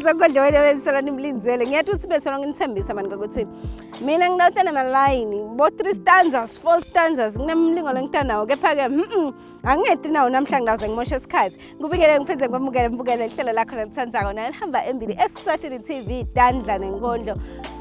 sonkondlo wena bengisolo nimlindzele. Ngiyathi ukuthi besolo nginithembisa mani ukuthi mina ngilawutana malayini bo 3 stanzas, 4 stanzas kunemlingo lengitanawo kepha-ke angingeti nawo namhlanje ngawuze ngimoshe isikhathi. Ngubingele ngiphinde ngikwamukele mbukele ihlelo lakho lelithandzako nalihamba embili Eswatini TV Tandla Nenkondlo.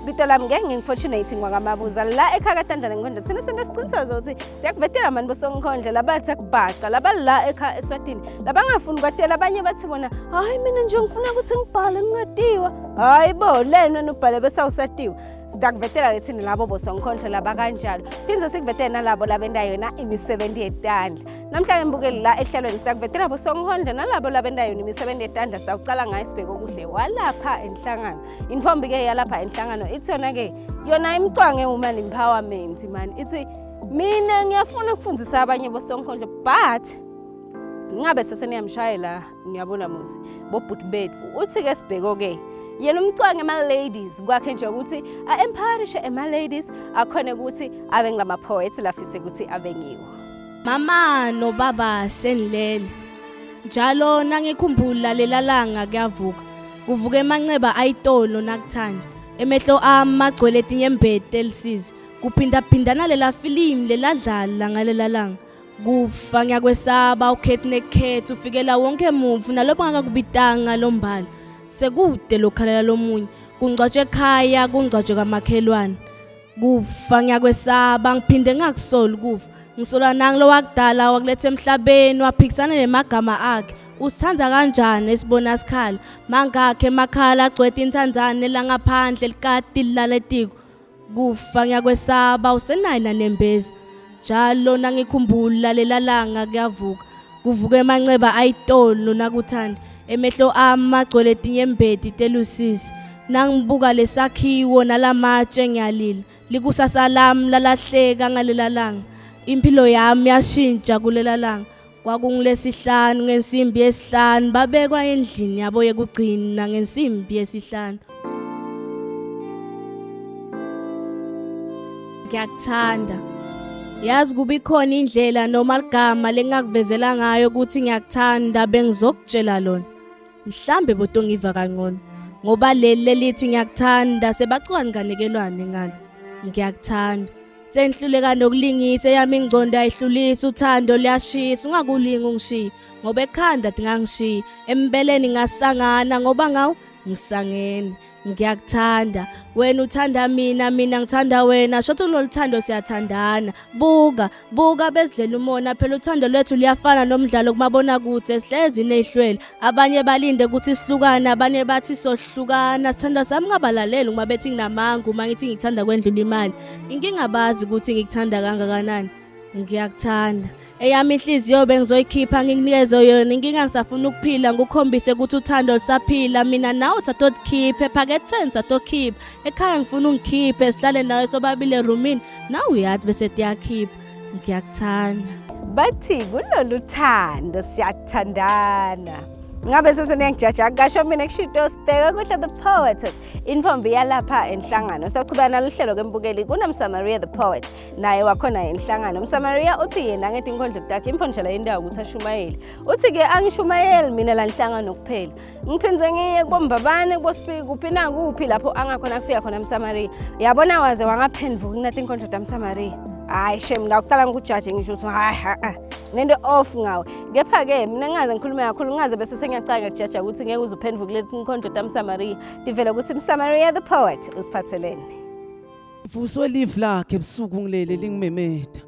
Bito lami ngeke ngingifortunate ngwakamabuza la ekhaya kaTandla Nenkondlo. Thina sento siqiniseko sokuthi siyakuvetela mani bosonkondlo labathi akubhaca labala ekhaya Eswatini labangafuni kwatela abanye bathi bona hayi mina nje ngifuna ukuthi ngibhale ngingatiwa. Hayi bo lena nubhale bese awusatiwa. Sitakuvetela ke thina labo bosonkondlo laba kanjalo. Phinde sikuvetele nalabo labenta yona imisebenzi yetandla. Namhlanje mbukeli la ehlelweni sitakuvetela bosonkondlo nalabo labenta yona imisebenzi yetandla sitawucala ngayo sibheke okuhle walapha enhlangano. Intfombi ke yalapha enhlangano ithi yona ke yona imcwange woman empowerment man. Ithi mina ngiyafuna ukufundisa abanye bosonkondlo but ngabe seseniyamshayela niyabona muzi bobhuti bethu uthi-ke sibheko-ke yena umcwange ema-ladies kwakhe nje ukuthi a-empowerishe ema-ladies akhone ukuthi abe ngilama-poets lafise ukuthi abe ngiwo. Mama nobaba senilele. Njalo nangikhumbula lela langa kuyavuka. Kuvuka emanceba ayitolo nakuthanda. Emehlo ami agcwele tinyembeti elisizi. Kuphindaphindana lela filimu leladlala ngalela langa. Kufa ngiyakwesaba ukhethi nekhethi ufikela wonke mumfu nalobo ngakakubitanga lombala. Sekude lokhalela lomunye. Kungcwatshwe ekhaya kungcwatshwe kamakhelwane. Kufa ngiyakwesaba ngiphinde ngingakusoli ukufa. Ngisola nangi lowakudala wakuletha emhlabeni waphikisana nemagama akhe. Usithanda kanjani esibona sikhala? Mangakhe emakhala agcwete intsandzane langaphandle likati lilala etiko. Kufa ngiyakwesaba usenayo nanembeza. Njalo nangikhumbula lela langa kuyavuka. Kuvuka emanceba ayitolo nakuthanda. Emehlo ami agcwele tinyembeti telusizi. Nangibuka lesakhiwo nalamatshe ngiyalila. Likusasa lami lalahleka ngalela langa. Impilo yami yashintsha kulela langa. Kwakungulesihlanu ngensimbi yesihlanu babekwa endlini yabo yekugcina ngensimbi yesihlanu. Ngiyakuthanda. Yazi kuba ikhona indlela noma ligama lengingakuvezela ngayo ukuthi ngiyakuthanda bengizokutshela lona. Mhlambe botongiva kangcono ngoba leli lelithi ngiyakuthanda sebacuka nginganekelwane ngalo. Ngiyakuthanda. Sengihluleka nokulingisa eyami ingqondo ayihlulisi uthando luyashisa ungakulingi ungishiye ngoba ekhanda dingangishiyi embeleni ngasangana ngoba ngawu ngisangene ngiyakuthanda wena uthanda mina mina ngithanda wena shotho kulolu thando siyathandana buka buka bezidlela umona phela uthando lwethu luyafana nomdlalo kumabonakude sihlezi nezihlwele abanye balinde ukuthi sihlukane abanye bathi sohlukana sithandwa sami ngabalaleli uma bethi nginamanga uma ngithi ngikuthanda kwendlula imali inkinga bazi ukuthi ngikuthanda kangakanani ngiyakuthanda eyami inhliziyo bengizoyikhipha ngikunikeze yona inkinga ngisafuna ukuphila ngikukhombise ukuthi uthando lusaphila mina nawe satokukhipha ephaketheni satokhipha ekhaya ngifuna ungikhiphe sihlale nawe sobabili erumini nawe uyathi bese tiyakhipha ngiyakuthanda bathi kulolu thando siyathandana ngabe seseniyangijaja kasho mina kushito sibheka kuhle the poetess intombi yalapha enhlangano siyachubeka naluhlelo kembukeli kunamsamaria the poet naye wakhona enhlangano umsamaria uthi yena ngeti inkondlo takhe imfondlela indawo ukuthi ashumayele uthi-ke angishumayeli mina la nhlangano kuphela ngiphinde ngiye kubombabane kubosipiki kuphi nakuphi lapho angakhona kufika khona msamariya yabona waze wangaphenduka kunati inkondlo tamsamariya hhayi shem ngawucala ngikujaje ngisho ukuthi hhayi ha-a nento off ngawe kepha-ke mina ngingaze ngikhulume kakhulu ngingaze bese sengiyacala ngiyakujaja ukuthi ngeke uze uphenduke kuleti nkondlo tamsamariya tivele ukuthi msamariya the poet usiphathelene Vuswe live lakhe ebusuku ngilele lingimemeda.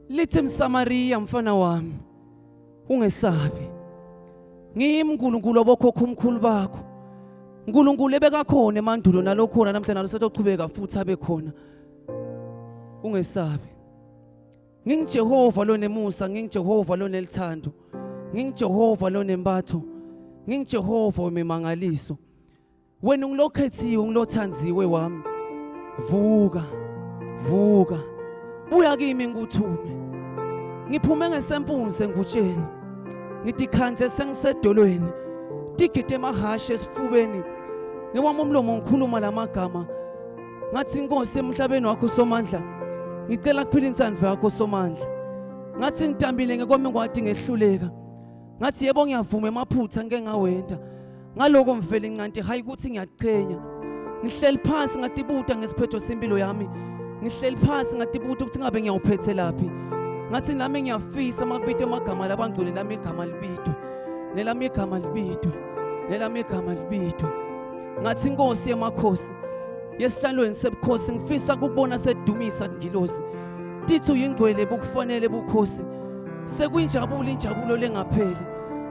Lithi Msamariya mfana wami ungesabi. Ngimi uNkulunkulu obokhokho umkhulu bakho. uNkulunkulu ebekakhona emandulo nalokhona namhla nalo setochubeka futhi abe khona. Ungesabi. NginguJehova lonemusa, nginguJehova lonelithando. NginguJehova lonembatho. NginguJehova wemimangaliso. Wena ungilokhethiwe ungilothandziwe wami. Vuka. Vuka. Buya kimi ngikuthume. Ngiphume ngesempunzi engutsheni. Ngithi khanze sengisedolweni. Tigide emahhashi esifubeni. Ngewami umlomo ngikhuluma lamagama. Ngathi inkosi emhlabeni wakho somandla. Ngicela kuphila insandvo yakho somandla. Ngathi ngidambile ngekwami ngwadi ngehluleka. Ngathi yebo ngiyavuma emaphutha ngike ngawenda. Ngaloko mvele ncanti hayi ukuthi ngiyaqhenya. Ngihleli phansi ngatibuta ngesiphetho sempilo yami. Ngihleli phansi ngatibuta ukuthi ngabe ngiyawuphethe laphi. Ngathi nami ngiyafisa makubitwe amagama labangcwele nami igama libitwe. Nelami igama libitwe. Nelami igama libitwe. Ngathi inkosi yemakhosi yesihlalweni sebukhosi ngifisa ukubona sedumisa ngilosi. Tithi uyingcwele bukufanele bukhosi. Sekuyinjabulo injabulo lengapheli.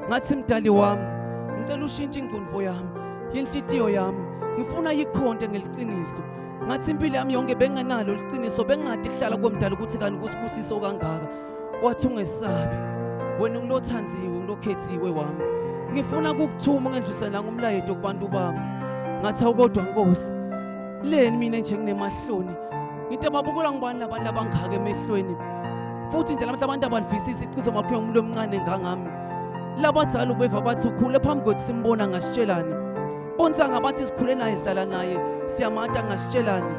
Ngathi mdali wami ngicela ushintshe ingqondo yami, inhlitiyo yami. Ngifuna ikhonte ngeliqiniso. Ngathi impilo yami yonke bengenalo liqiniso, bengingadi kuhlala komdala ukuthi kanti kusibusiso kangaka. Wathi ungesabi. Wena ngilothandziwe, ngilokhethiwe wami. Ngifuna ukukuthuma ngedlulisela ngumlayeto kubantu bami. Ngathi awukodwa Nkosi. Leni mina nje nginemahloni. Ngithi babukela ngibani labantu abangaka emehlweni. Futhi nje namhla abantu abalivisisi iqiniso makhiwe umuntu omncane ngangami. Labadzala ubeva bathi ukhule phambi kwethu simbona ngasitshelani. Bonsanga bathi sikhule naye sihlala naye siyamata ngasitshelani.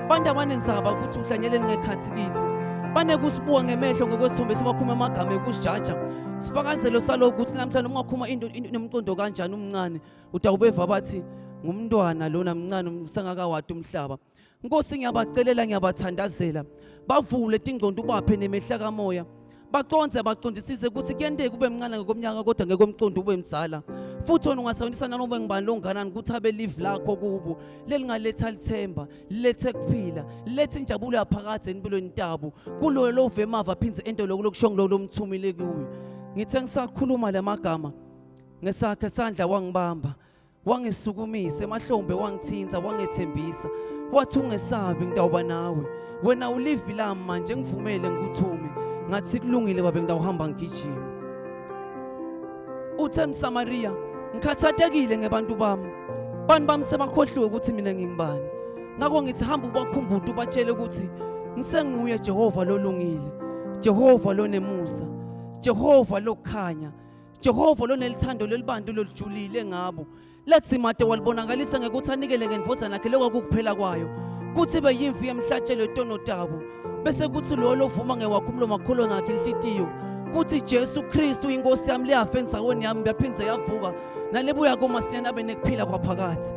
Bantu abanenzaba ukuthi uhlanyeleni ngekhathi kithi. Banekusibuka ngemehlo ngokwesithombe sibakhuluma amagama ekusijaja. Sifakazelo salokhu ukuthi namhlanje uma ungakhuluma into nomqondo kanjani umncane utawubeva bathi ngumntwana lona mncane usangakawadi umhlaba. Nkosi ngiyabacelela ngiyabathandazela bavule tingqondo ubaphe nemehla kamoya baqonde baqondisise ukuthi kuyenteka ube mncane ngokomnyaka kodwa ngekomqondo ube mdzala futhi wena ungasebenzisa nanoba ngibani longanani ukuthi abe live lakho kubo lelingaletha lithemba lilethe kuphila lilethe injabulo yaphakade empilweni tabo kuloyo love emava aphindze ento lokho lokusho ngiloko lomthumile kuyo ngithe ngisakhuluma lamagama ngesakhe sandla wangibamba Wangisukumisa emahlombe wangithinta wangethembisa wathi ungesabi ngitawuba nawe wena ulivi lami manje ngivumele ngikuthume ngathi kulungile babe ngitawuhamba ngigijima uthe mSamariya ngikhathatekile ngebantu bami bantu bami sebakhohliwe ukuthi mina ngingubani ngakho ngithi hamba ubakhumbude ubatshele ukuthi ngisenguye Jehova lolungile Jehova lonemusa Jehova lokukhanya Jehova lonelithando lelibantu lolujulile ngabo lathi made walibonakalisa ngekuthi anikele ngendvodzana yakhe lokwakukuphela kwayo kuthi ibe yimvu yemhlatshelo etono tabo bese kuthi lowo lovuma ngewakhe umlomo akholwe ngakhe inhlitiyo kuthi Jesu Kristu inkosi yami liyafa endzaweni yami yaphindze yavuka nalebuya komasiyana abe nekuphila kwaphakathi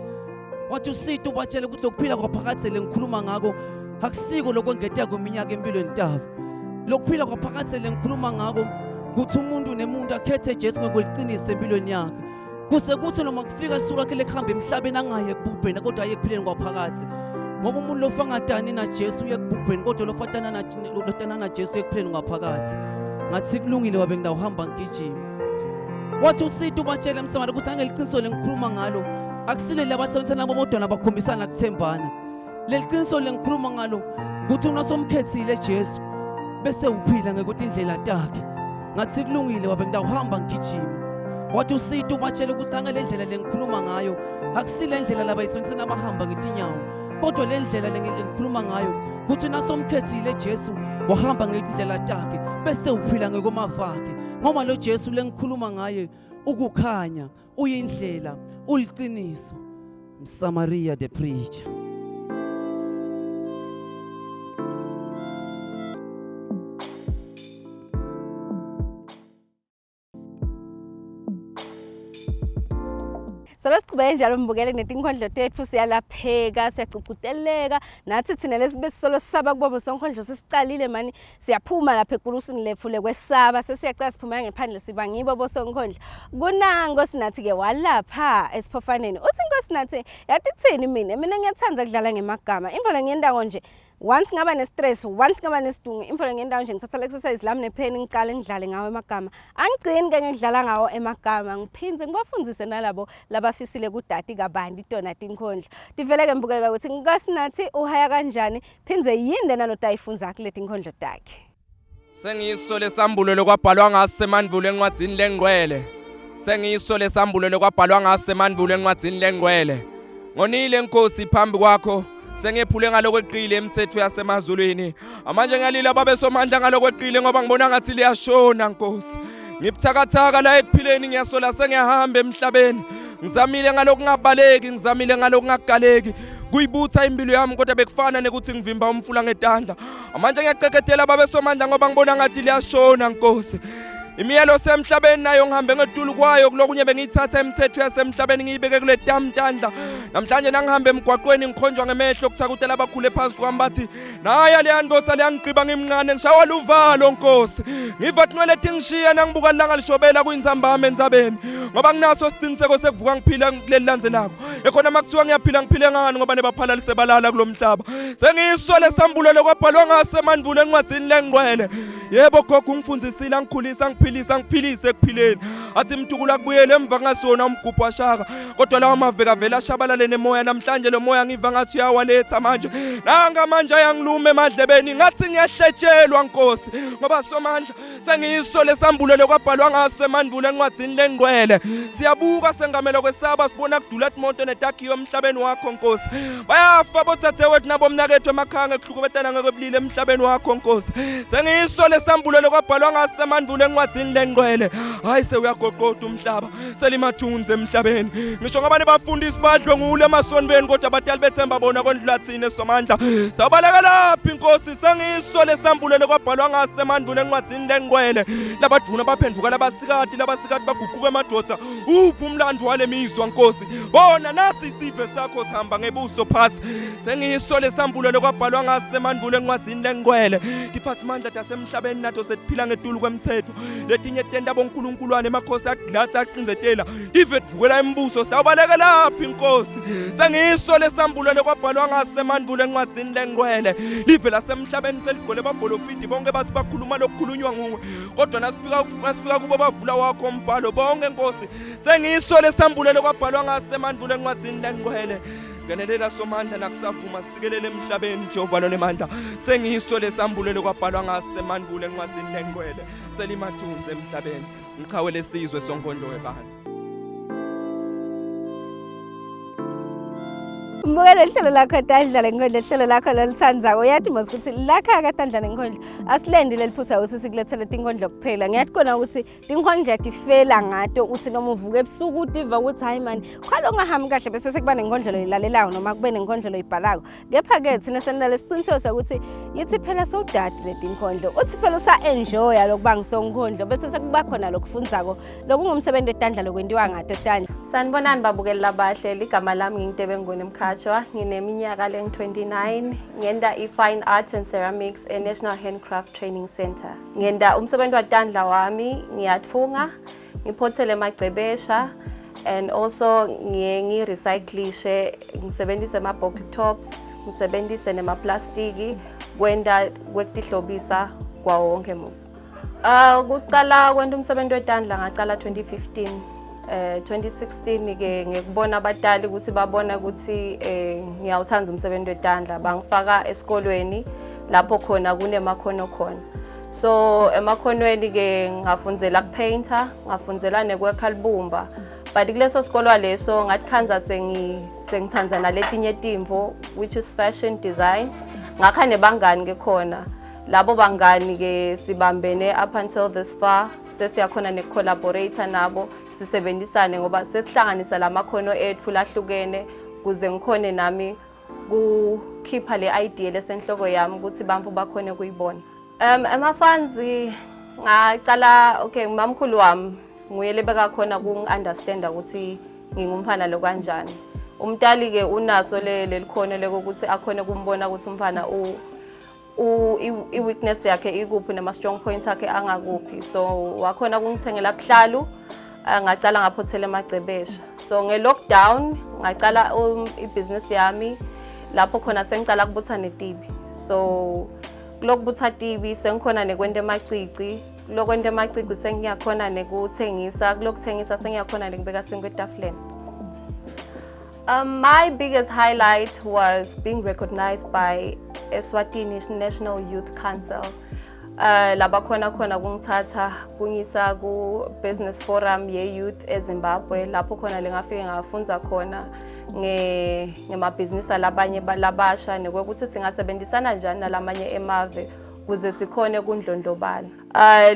wathi usito ubatshele ukuthi lokuphila kwaphakadze lengikhuluma ngako akusiko lokwengeteka kweminyaka empilweni tabo lokuphila kwaphakadze lengikhuluma ngako kuthi umuntu nemuntu akhethe Jesu ngokuliqinisa empilweni yakhe kuse kuthi noma kufika lisuku lakhe lekuhamba emhlabeni angaye ekubhubheni kodwa aye ekuphileni kwaphakadze ngoba umuntu lofa ngadani naJesu uye ekubhubheni kodwa lofatana na lotana naJesu ekuphileni kwaphakadze ngathi kulungile wabe ngidawuhamba ngigijima wathi usito ubatshele emsamari ukuthi angeliqiniso lengikhuluma ngalo akusile labasebenzisana nabo bodwa nabakhombisana kuthembana leli qiniso lengikhuluma ngalo ukuthi unasomkhethile Jesu bese uphila ngekuthi indlela takhe ngathi kulungile wabe ngidawuhamba ngigijima wathi usito ubatshele ukuthi nangale ndlela lengikhuluma ngayo akusile ndlela labayisebenzisana abahamba ngetinyawo kodwa le ndlela lengikhuluma ngayo ukuthi nasomkhethile Jesu wahamba ngendlela takhe bese uphila ngekomavakhe ngoba lo Jesu lengikhuluma ngaye ukukhanya uyindlela uliqiniso Msamaria the preacher Solo siqhubeke njalo mbukele netinkondlo tethu siyalapheka siyacucuteleka nathi thina lesibe sisolo sisaba kubobo sonkondlo sesicalile mani siyaphuma lapha ekulusini lethu lekwesaba sesiyacala siphuma ngephandle siba ngibo bosonkondlo kunango sinathi-ke walapha esiphofaneni uthi nkosinathi yathi kuthini mina mina ngiyathanda kudlala ngemagama into le ngiyendawo nje once ngaba ne-stress once ngaba nesidungu into le ngiyendawo nje ngithatha le-exercise lami nepheni ngicale ngidlale ngawo emagama angigcini ke ngidlala ngawo emagama ngiphindze ngibafundise nalabo labafisile kudati kabanti tona tinkhondla tivele-ke mbukeka ukuthi nkosinathi uhaya kanjani Phindze yini lena lotayifunza kuleti nkhondlo takhe? Sengiyiso lesambulo lokwabhalwa ngaso emandulo encwadzini lengcwele. Sengiyiso lesambulo lokwabhalwa ngaso emandulo encwadzini lengcwele. Ngonile Nkosi phambi kwakho sengephule ngalokweqile imithetho yasemazulwini. Manje ngiyalila babe somandla ngalokweqile ngoba ngibona ngathi liyashona Nkosi. Ngibuthakathaka la ekuphileni ngiyasola sengiyahamba emhlabeni. Ngizamile ngalokungabaleki, ngizamile ngalokungagaleki. Kuyibutha impilo yami kodwa bekufana nekuthi ngivimba umfula ngetandla. Manje ngiyaqeqetela babe somandla ngoba ngibona ngathi liyashona Nkosi. Imiyalo semhlabeni nayo ngihambe ngetulu kwayo kulokunye bengiyithatha imithetho yasemhlabeni ngiyibeke kule tamtandla. Namhlanje nangihambe emgwaqweni ngikhonjwa ngemehlo kuthakutela abakhule phansi kwami bathi naya leya ndoda leyangigqiba ngimncane ngishawa luvalo nkosi. Ngiva tinwele tingishiya nangibuka ilanga lishobela kuyintsambama entsabeni ngoba nginaso isiqiniseko sekuvuka ngiphila kuleli landzelako. Ekhona makuthiwa ngiyaphila ngiphile ngani ngoba nebaphalalise balala kulomhlaba. Sengiyiso lesambulo lokwabhalwa ngaso emandulo encwadini lengcwele. Yebo gogo ungifundisile angikhulisa angiphilisa angiphilise ekuphileni. Athi mtukulu akubuyele emva ngasona umgubho washaka. Kodwa lawa mavi bekavela ashabalale nemoya namhlanje lo moya ngiva ngathi uyawaletha manje. Nanga manje ayangiluma emadlebeni ngathi ngiyahletshelwa Nkosi ngoba somandla sengiyiso lesambulo lokwabhalwa ngaso emandulo encwadini lengcwele. Siyabuka sengamela kwesaba sibona kudula imoto netakhiyo emhlabeni wakho Nkosi. Bayafa bodzadzewethu nabomnakethu emakhaya ngekuhlukubetana ngekwebulili emhlabeni wakho Nkosi. Sengiyiso lesambulo lokwabhalwa ngaso emandulo encwadini lengcwele. Hayi sewuyagoqoda umhlaba selimathunzi emhlabeni. Ngisho ngoba nibafundisi badlwengule emasontweni kodwa abatali bethemba bona kwendlula thina somandla. Sawubalekelaphi Nkosi sengiyiso lesambulo lokwabhalwa ngaso emandulo encwadini lengcwele. Labadvuna baphenduka labasikati labasikati baguquka emadoda. Uphi umlando walemizwa Nkosi? Bona nasi isive sakho sihamba ngebuso phasi. Sengiyiso lesambulo lokwabhalwa ngaso emandulo encwadini lengcwele. Tiphathimandla tasemhlabeni nato setiphila ngetulu kwemthetho. Letinye tenta bonkulunkulwane emakhosi agilata aqinzetela. Ive vukela imibuso sitawubalekelaphi Nkosi? Sengiyiso lesambulo lokwabhalwa ngaso emandulo encwadini lengcwele. Live lasemhlabeni seligcwele babholofidi bonke bathi bakhuluma lokukhulunywa nguwe. Kodwa nasifika nasifika kubo bavula wakho umbhalo bonke Nkosi. Sengiyiso lesambulo lokwabhalwa ngaso emandulo encwadini lengcwele. Ngenelela somandla nakusavuma sikelele emhlabeni Jehova lonemandla. Sengiyiso lesambulo lokwabhalwa ngaso emandulo encwadini lengcwele. Selimathunzi emhlabeni. Mqhawe lesizwe sonkondlo webandla. Mbukelo lihlelo lakho Tandla Lenkondlo, lihlelo lakho lolithandzako. Uyathi mos ukuthi lakha kaTandla Lenkondlo asilendi leli phutha ukuthi sikulethele tinkondlo kuphela. Ngiyathi kona ukuthi tinkondlo yatifela ngato uthi noma uvuka ebusuku utiva ukuthi hayi mani khwalo ungahambi kahle bese sekuba nenkondlo loyilalelayo noma kube nenkondlo loyibhalako. Kepha-ke thina senilale siqiniseko sokuthi yithi phela sowudadi letinkondlo uthi phela usa-enjoya lokuba ngisonkondlo bese sekuba khona lokufundzako lokungumsebenzi wetandla lokwentiwa ngato tandla. Sanibonani babukeli labahle, ligama lami nginguTebe Nguni Mkhatshwa, ngineminyaka lengu-29, ngenta i-Fine Arts and Ceramics e-National Handcraft Training Center. Ngenta umsebenzi watandla wami, ngiyatfunga, ngiphothele emagcebesha and also ngiye ngirecyclishe ngisebenzise ama-bottle tops, ngisebenzise nemaplastiki kwenta kwekutihlobisa kwawo wonke muzi. Kucala kwenta umsebenzi wetandla ngacala 2015. 2016 ke ngikubona abatali ukuthi babona ukuthi ngiyawuthanda umsebenzi wetandla bangifaka esikolweni lapho khona kunemakhono khona. So emakhonweni ke ngafundzela kupainter, ngafundzela nekwakha libumba. But kuleso sikolwa leso ngatikhandza sengithanda naletinye timvo which is fashion design. Ngakha nebangani ke khona. Labo bangani ke sibambene up until this far sesiyakhona nekucollaborate nabo sisebenzisane ngoba sesihlanganisa lamakhono ethu lahlukene kuze ngikhone nami kukhipha le idea lesenhloko yami ukuthi bantu bakhone kuyibona. Emafanzi ngacala okay mamkhulu wami nguye lebekakhona kungi-understanda ukuthi ngingumfana lo kanjani. Umtali ke unaso lelikhono lekokuthi akhone kumbona ukuthi umfana i-weakness yakhe ikuphi nama-strong points akhe angakuphi. So wakhona kungithengela buhlalu ngacala ngaphothela emagcebesha. So nge-lockdown ngacala ibhizinisi yami lapho khona sengicala kubutha netibi. So kulokubutha tibi sengikhona nekwenta emacici, kulokwenta emacici sengiyakhona nekuthengisa, kulokuthengisa sengiyakhona nekubeka sinkwa etafuleni. My biggest highlight was being recognized by Eswatini National Youth Council. Labakhona khona kungithatha kungisa ku Business Forum ye Youth eZimbabwe lapho khona lengafike ngafundza khona ngemabhizinisi alabanye labasha nekwekuthi singasebenzisana njani nalamanye emave kuze sikhone kundlondlobala.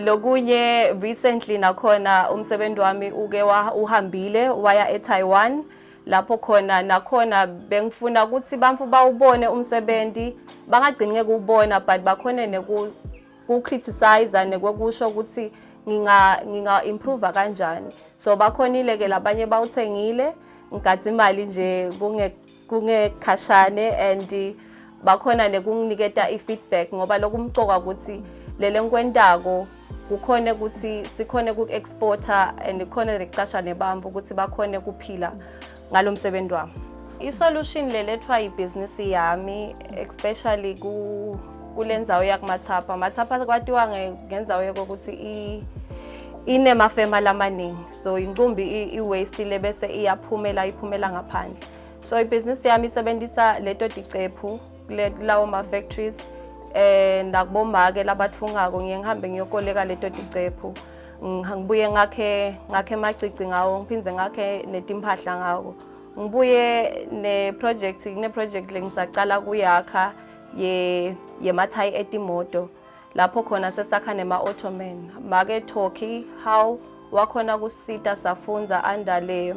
Lokunye recently nakhona umsebenzi wami uke uhambile waya eTaiwan lapho khona nakhona bengifuna ukuthi bantu bawubone umsebenzi bangagcini ngeke ubona but bakhone neku criticize nekwekusho ukuthi Nginga nginga improve kanjani? So bakhonile ke labanye bawuthengile, ngigadza imali nje kunge kungekhashane and bakhona nekunginiketa i-feedback ngoba lokumcoka ukuthi lele ngikwentako kukhone ukuthi sikhone ku-exporter and khone nekucasha nebamvu ukuthi bakhone kuphila ngalo msebenzi wami. I-solution lelethwa ibhizinisi yami, especially ku kule ndzawo yakuMatsapha. Matsapha kwatiwa ngendzawo yokuthi inemafema lamaningi, so inqumbi i-waste le bese iyaphumela iphumela ngaphandle. So ibhizinisi yami isebenzisa leto ticephu lawo ma-factories, nakubomake labathungako. Ngiye ngihambe ngiyokoleka leto ticephu, ngibuye ngakhe ngakhe emacici ngawo, ngiphindze ngakhe netimpahla ngawo. Ngibuye ne-project, kune-project lengisacala kuyakha ye yemathayi etimoto, lapho khona sesakha nema-ottoman. Make Turkey how wakhona kusita safundza under le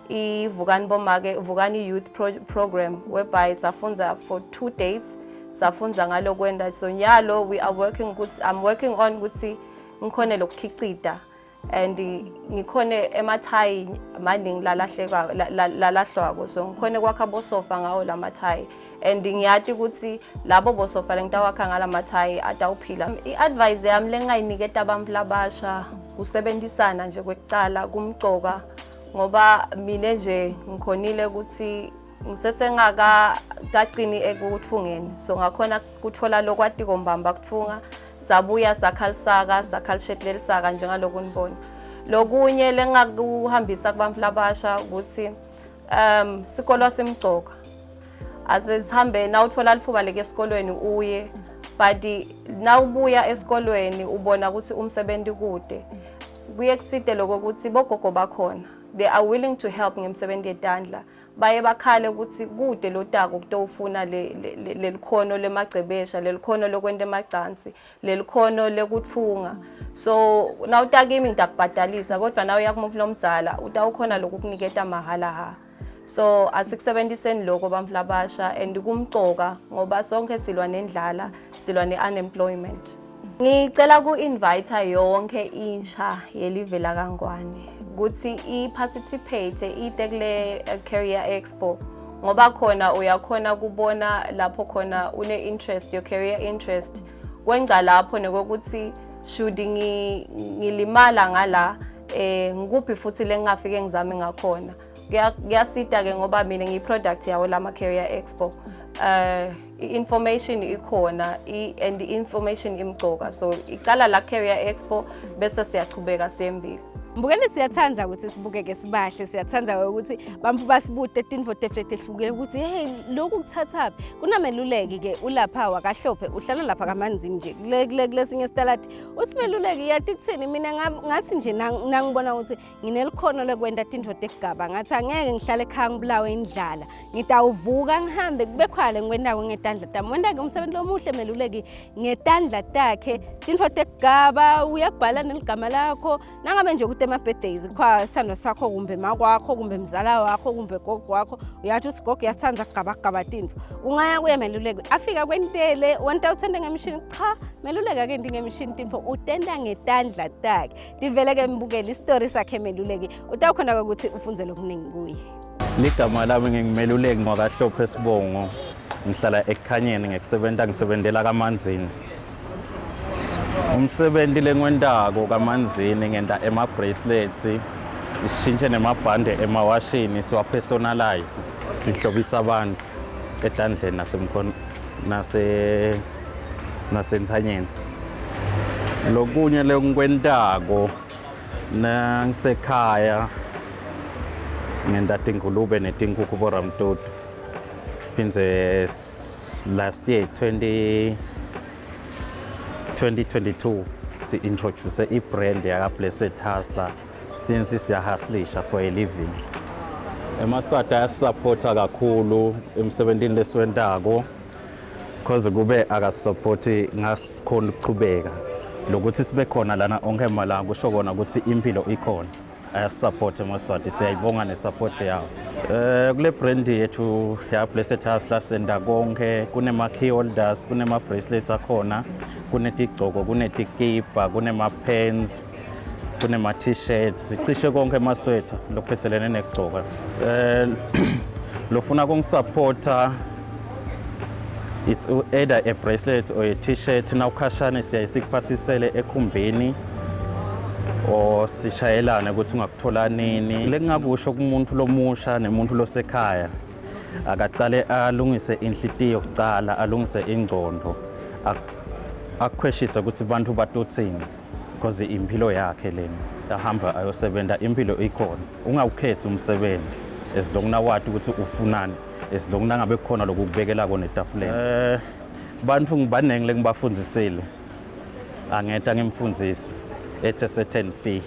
iVukani Bomake, Vukani Youth Program, whereby safundza for 2 days, safundza ngalokwenda. So nyalo we are working ukuthi, I'm working on ukuthi ngikhone lokukhicita and ngikhone emathayi maningi lalahleka lalahlwako, so ngikhone kwakha bosofa ngawo lamathayi and ngiyati ukuthi labo bosofa lengitawakha ngalamathayi atawuphila. I-advice yami lengingayiniketa abantu labasha kusebenzisana nje kwekucala kumcoka, ngoba mina nje ngikhonile ukuthi ngisesengakagcini ekutfungeni, so ngakhona kutfola lokwatiko mbamba kutfunga, sabuya sakhalisaka sakhalisheti lelisaka njengaloku nibona. Lokunye lengakuhambisa kubantu labasha ukuthi sikolo simcoka, asihambe nawutfola litfuba leke esikolweni uye, but nawubuya esikolweni ubona ukuthi umsebenzi kude. Kuye kusite lokho ukuthi bogogo bakhona, they are willing to help ngemsebenzi yetandla. Baye bakhale ukuthi kude lotako kutowufuna lelikhono lemagcebesha, lelikhono lokwenta emacansi, lelikhono lekutfunga. So nawutakimi ngitakubhadalisa, kodwa nawe uya kumuntfu lomdzala utawukhona lokukuniketa mahhala ha. So asikusebenziseni lokho bantfu labasha and kumcoka ngoba sonke silwa nendlala, silwa ne-unemployment. Ngicela ku-invite yonke insha yelive lakaNgwane ukuthi i-participate, ite kule career expo, ngoba khona uyakhona kubona lapho khona une-interest, your career interest kwenza lapho, nekokuthi should ngilimala ngala ngikuphi futhi lengingafike ngizame ngakhona. Kuyasita ke ngoba mina ngiyi-product yawo lama career expo. I-information ikhona and i-information imcoka, so icala la career expo bese siyachubeka siyembili. Mbukeli, siyathanda ukuthi sibukeke sibahle, siyathanda ukuthi bamfu basibute tintfo tehlukene ukuthi hey, lokhu kuthathaphi. Kunameluleki ke ulapha wakaHlophe, uhlala lapha kaManzini nje kule kule kulesinye isitaladi. Uthi meluleki, yathi kuthini, mina ngathi nje nangibona ukuthi nginelikhono lokwenta tintfo tekugaba, ngathi angeke ngihlale ekhaya ngibulawe indlala, ngitawuvuka ngihambe kube khwale ngikwentako ngetandla tami. Wenta-ke umsebenzi lomuhle meluleki ngetandla takhe, tintfo tekugaba, uyabhala neligama lakho nangabe nje ukuthi ema-birthdays khwa sithandwa sakho kumbe makwakho kumbe mzala wakho kumbe gogo wakho, uyathi usigogo uyathanda kugabagaba tintfo, ungaya kuye meluleki afika kwentele. Wenta uthente ngemishini? Cha, meluleki akenti ngemishini, tintfo utenta ngetandla takhe. Tivele-ke mbukeli isitori sakhe meluleki, utawukhona ukuthi ufunze lokuningi kuye. Ligama lami ngingumeluleki ngwakaHlophe Sibongo. Ngihlala Ekukhanyeni, ngekusebenta ngisebentela kaManzini. Umsebenzi lengiwentako kaManzini, ngenta ema-bracelets, sishintshe nemabhande emawashini, siwa-personalize, sihlobisa abantu etandleni nasemkhon nase nasentsanyeni. Lokunye lengikwentako nangisekhaya, ngenta tingulube netinkukhu boramtutu. Phindze last year 20 2022 si-introduce i-brand yaka-Blessed Hustler, since siyahustlisha for a living. EmaSwati ayasupporta kakhulu emsebentini lesiwentako, cause kube akasupporti ngasikhona ukuchubeka lokuthi sibe khona lana onke malanga, kusho kona ukuthi impilo ikhona. Ayasupport emaSwati, siyayibonga nesupport yawo. Kule brand yethu ya Blessed Hustler senda konke, kunema key holders, kunema bracelets akhona, kunetigcoko, kunetikipa, kunema pens. Kunema-t-shirts, cishe konke emasweta lokuphethelene nekugcoka. Lofuna kungisupporta, it's either a bracelet or a t-shirt. Nawukhashane siyaye sikuphathisele ekhumbini or sishayelane ukuthi ungakuthola nini. Lengingakusho kumuntu lomusha nemuntu losekhaya, akaqale alungise inhlitiyo kucala, alungise ingqondo, akukhweshise ukuthi bantu batotsini, because impilo yakhe lena. Ahamba ayosebenza, impilo ikhona. Ungawukhethi umsebenzi as long nawati ukuthi ufunani, as long nangabe kukhona lokukubekela kona etafuleni. Bantu ngibaningi lengibafundzisile, angeta ngimfundzisi at a certain fee.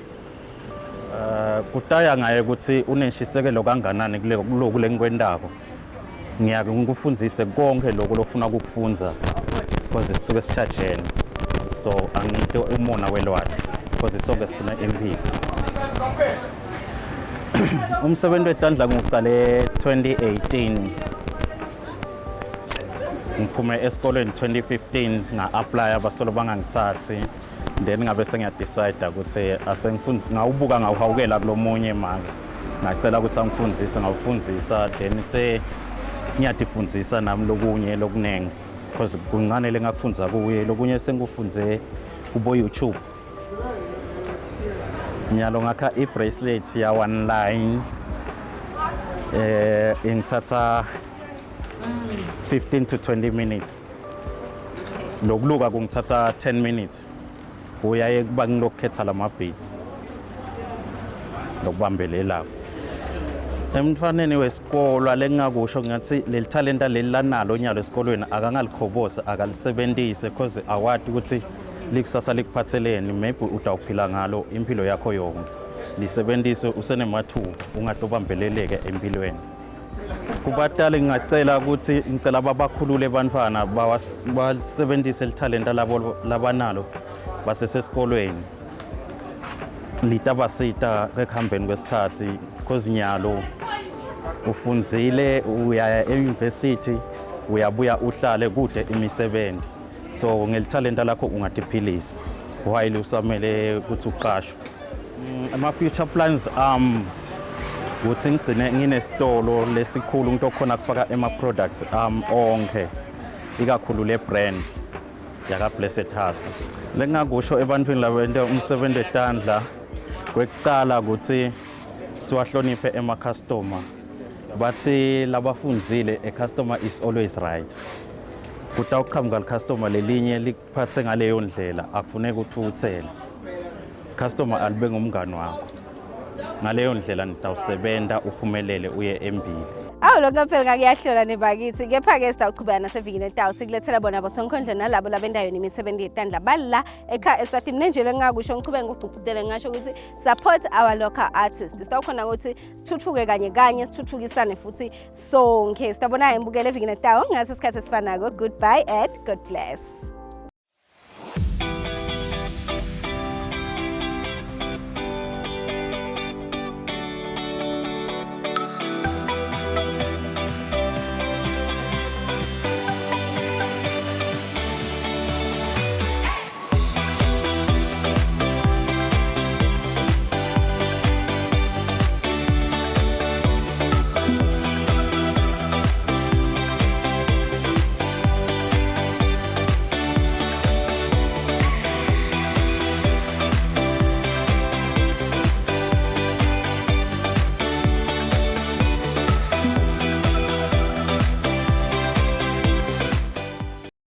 Kutaya ngaye ukuthi unenshisekelo kanganani kuloku lengikwentako. Ngiyake ngikufundzise konke lokhu lofuna ukukufundza, because sisuke sishajene, so angite umona welwati, because sonke sifuna impilo. Umsebenzi wetandla ngiwucale 2018. Ngiphume esikolweni 2015, nga-applya, basolo bangangithathi. Then ngabe sengiyadecide ukuthi asengifundze. Ngawubuka, ngawuhawukela kulomunye make, ngacela ukuthi angifundzise, ngawufundzisa. Then se ngiyatifundzisa nami lokunye lokunengi, because kuncane lengakufundza kuye, lokunye sengikufunze kubo YouTube. Nyalo ngakha i-bracelet ya one line, ingithatha 15 to 20 minutes. Lokuluka kungithatha 10 minutes, kuyaye kuba ngilokukhetha lama beads lokubambelelako. Emntwaneni wesikolo lengingakusho, ngathi leli talenta leli lanalo nyalo esikolweni akangalikhobosi, akalisebentise, cause awati ukuthi likusasa likuphatheleni. Maybe utawuphila ngalo impilo yakho yonke. Lisebentise usenemathuba, ungatobambeleleke empilweni. Kubatali ngingacela ukuthi ngicela babakhulule bantwana, basebentise lithalenta labo labanalo basesesikolweni, litabasita ekuhambeni kwesikhathi, cause nyalo ufundzile, uyaya e-university, uyabuya uhlale kude imisebenzi. So ngelithalenta lakho ungatiphilisa while usamele ukuthi uqashwe. Ama-future plans ukuthi ngigcine nginesitolo lesikhulu, ngito khona kufaka ema-products ami onke, ikakhulu le brand yaka Blessed Hustler. Lengingakusho ebantwini labenta umsebenzi wetandla, kwekucala ukuthi siwahloniphe ema-customer. Bathi labafundzile, a customer is always right. Kutawuqhamuka licustomer lelinye likuphathe ngaleyo ndlela, akufuneki uthukuthele. Customer alibe ngumngani wakho, ngaleyo ndlela nitawusebenta uphumelele uye embili. Awu, lokho phela ngakuyahlola nebakithi. Kepha-ke sitawuchubeka nasevikini etawo sikulethela bona bosonkhondlo nalabo labendayo nemisebenzi yetandla bala ekhaya eSwatini. Mina nje lengingakusho, ngichubeke ngikugcugcutele, ngingasho ukuthi support our local artist. Sitawukhona ukuthi sithuthuke kanye kanye, sithuthukisane futhi sonke. Sitabona imbukelo evikini etawo ngase sikhathi esifanako. Goodbye and God bless.